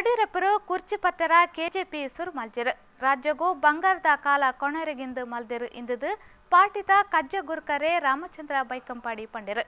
ಯಡಿಯೂರಪ್ಪರು ಕುರ್ಚಿ ಪತ್ತರ ಕೆಜೆಪಿ ಸುರು ಮಲ್ಜೆರು ರಾಜ್ಯಗೂ ಬಂಗಾರದ ಕಾಲ ಕೊಣರೆಗಿಂದು ಮಲ್ದೆರು ಇಂದದು ಪಾಟಿದ ಕಜ್ಜ ಗುರ್ಕರೆ ರಾಮಚಂದ್ರ ಬೈಕಂಪಾಡಿ ಪಂಡೆರು.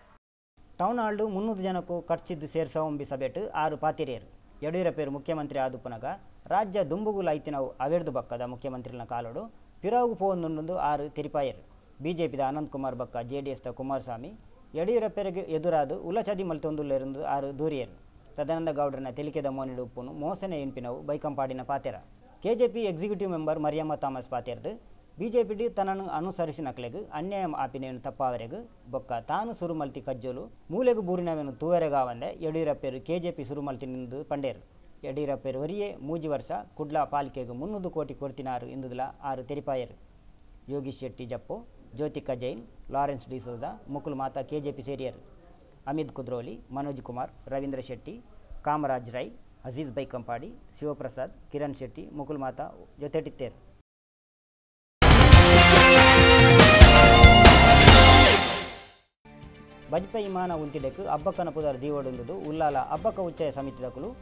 ಟೌನ್ ಹಾಲ್ಡು 300 ಜನಕ್ಕೂ ಕಟ್ಚಿದ್ದು ಸೇರ್ಸವಂಬಿ ಸಭೆಟು 6 ಪಾತಿರಿಯರು. ಯಡಿಯೂರಪ್ಪರು ಮುಖ್ಯಮಂತ್ರಿ ಆದುಪನಗ ರಾಜ್ಯ ದುಂಬುಗುಲ ಐತಿನವು ಅವೆರ್ದು ಬಕ್ಕದ ಮುಖ್ಯಮಂತ್ರಿನ ಕಾಲೋಡು ಪಿರಾವು ಪೋವೊಂದುಂಡು 6 ತಿರಿಪಾಯರು. ಬಿಜೆಪಿದ ಅನಂತ್ ಕುಮಾರ್ ಬಕ್ಕ ಜೆಡಿಎಸ್ದ ಕುಮಾರಸ್ವಾಮಿ ಯಡಿಯೂರಪ್ಪರಿಗೆ ಎದುರಾದು ಉಲಚದಿ ಮಲ್ತೊಂದುಲ್ಲೆರೆಂದು 6 ದೂರಿಯರು. ಸದಾನಂದ ಗೌಡರನ ತೆಲಿಕೆದ ಮೋನಿಡು ಉಪ್ಪುನು ಮೋಸನೆ ಎಂಪಿನವು ಬೈಕಂಪಾಡಿನ ಪಾತೆರ. KJP executive member Mariyamma Thomas ಪಾತೆರ್ದು ಬಿಜೆಪಿಡಿ ತನ್ನನ್ನು ಅನುಸರಿಸಿನಕ್ಲೆಗ್ ಅನ್ಯಾಯ ಆಪಿನೇನು ತಪ್ಪಾವರೆಗು ಬೊಕ್ಕ ತಾನು ಸುರುಮಲ್ತಿ ಕಜ್ಜೋಲು ಮೂಲೆಗು ಬೂರಿನವೇನು ತೂವರೆಗಾವಂದೆ ಯಡಿಯೂರಪ್ಪರು ಕೆಜೆಪಿ ಸುರುಮಲ್ತಿ ನಿಂದು ಪಂಡೇರು. ಯಡಿಯೂರಪ್ಪರು ಒರಿಯೇ 3 ವರ್ಷ ಕುಡ್ಲ ಪಾಲಿಕೆಗೆ 300 ಕೋಟಿ ಕೊರ್ತಿನಾರು ಇಂದುದಲ 6 ತೆರಿಪಾಯರು. ಯೋಗೀಶ್ ಶೆಟ್ಟಿ ಜಪ್ಪು, ಜ್ಯೋತಿಕಾ ಜೈನ್, ಲಾರೆನ್ಸ್ ಡಿಸೋಜಾ ಮುಕುಲ್ ಮಾತಾ ಕೆಜೆಪಿ ಸೇರಿಯರು. ಅಮಿತ್ ಕುದ್ರೋಲಿ, ಮನೋಜ್ ಕುಮಾರ್, ರವೀಂದ್ರ ಶೆಟ್ಟಿ, ಕಾಮರಾಜ್ ರೈ, ಅಜೀಜ್ ಬೈಕಂಪಾಡಿ, ಶಿವಪ್ರಸಾದ್, ಕಿರಣ್ ಶೆಟ್ಟಿ ಮುಕುಲ್ ಮಾತಾ ಜೊತೆಟಿತ್ತೇರು. ಬಜ್ಪೆ ವಿಮಾನ ಉಂತಿಡೆಕ್ ಅಬ್ಬಕ್ಕನ ಪುದರ್ ದೀವಡುಂದುದು ಉಲ್ಲಾಲ ಅಬ್ಬಕ್ಕ ಉಚ್ಚಯ ಸಮಿತಿದಕುಲು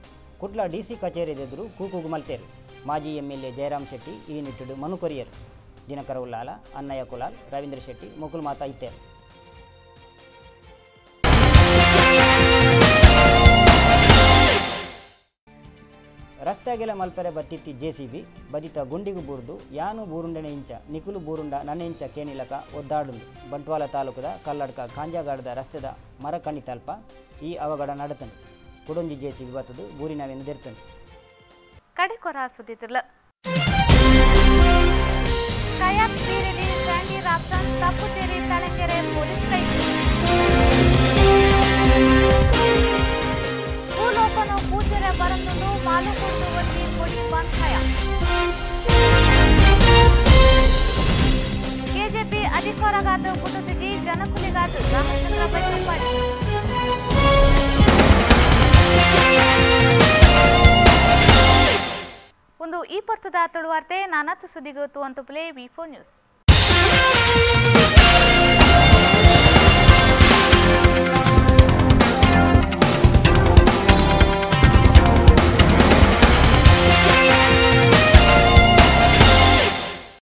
ಕುಡ್ಲ ಡಿಸಿ ಕಚೇರಿದೆದುರು ಕೂಕುಗು ಮಲ್ತೇರು. ಮಾಜಿ ಎಂಎಲ್ಎ ಜಯರಾಮ್ ಶೆಟ್ಟಿ ಈ ನಿಟ್ಟುಡು ಮನು ಕೊರಿಯರು. ದಿನಕರ ಉಲ್ಲಾಲ, ಅನ್ನಯ್ಯ ಕುಲಾಲ್, ರವೀಂದ್ರ ಶೆಟ್ಟಿ ಮುಕುಲ್ ಮಾತಾ ಇತ್ತೇರು. ರಸ್ತೆಗೆಲ ಮಲ್ಪೆರೆ ಬತ್ತಿತ್ತಿ ಜೆಸಿಬಿ ಬದಿತ ಗುಂಡಿಗು ಬೂರ್ದು ಯಾನು ಬೂರುಂಡನೆ ಇಂಚ ನಿಕುಲು ಬೂರುಂಡ ನನ್ನೆ ಇಂಚ ಕೇನಿಲಕ ಒದ್ದಾಡುಂಡು. ಬಂಟ್ವಾಳ ತಾಲೂಕದ ಕಲ್ಲಡ್ಕ ಕಾಂಜಾಗಾಡದ ರಸ್ತೆದ ಮರಕಣಿ ತಲ್ಪ ಈ ಅವಘಡ ನಡತನು. ಕುಡೊಂಜಿ ಜೆಸಿಬಿ ಬತ್ತದು ಬೂರಿನವೆಂದು ದೆರ್ತನು. ಕಡೆಕೊರ ಸುದ್ದಿತಿರ್ಲ ಕಯಾಕ್ ಬೀರಿಡಿ ಸ್ಯಾಂಡಿ ರಾಬ್ಸನ್ ತಪ್ಪು ತೇರಿ ತಳಕೆರೆ ಪೊಲೀಸ್ ಕೈದು. ಭೂಲೋಕನು ಪೂಜೆರೆ ಬರಂದುಂಡು ಮಾಲುಕುಂಡು ಒಂಜಿ ಪೊಡಿ ಬಂಧಯ. ಕೆಜೆಪಿ ಅಧಿಕಾರಗಾದ ಪುಟುತಿಜಿ ಜನಕುಲಿಗಾದ ರಾಮಚಂದ್ರ ಬೈಕಂಪಾಡಿ. ಒಂದು ಈ ಪರ್ತದ ತುಳುವಾರ್ತೆ ನಾನಾತು ಸುದ್ದಿಗೂ ಅಂತುಪ್ಲೆ V4 news.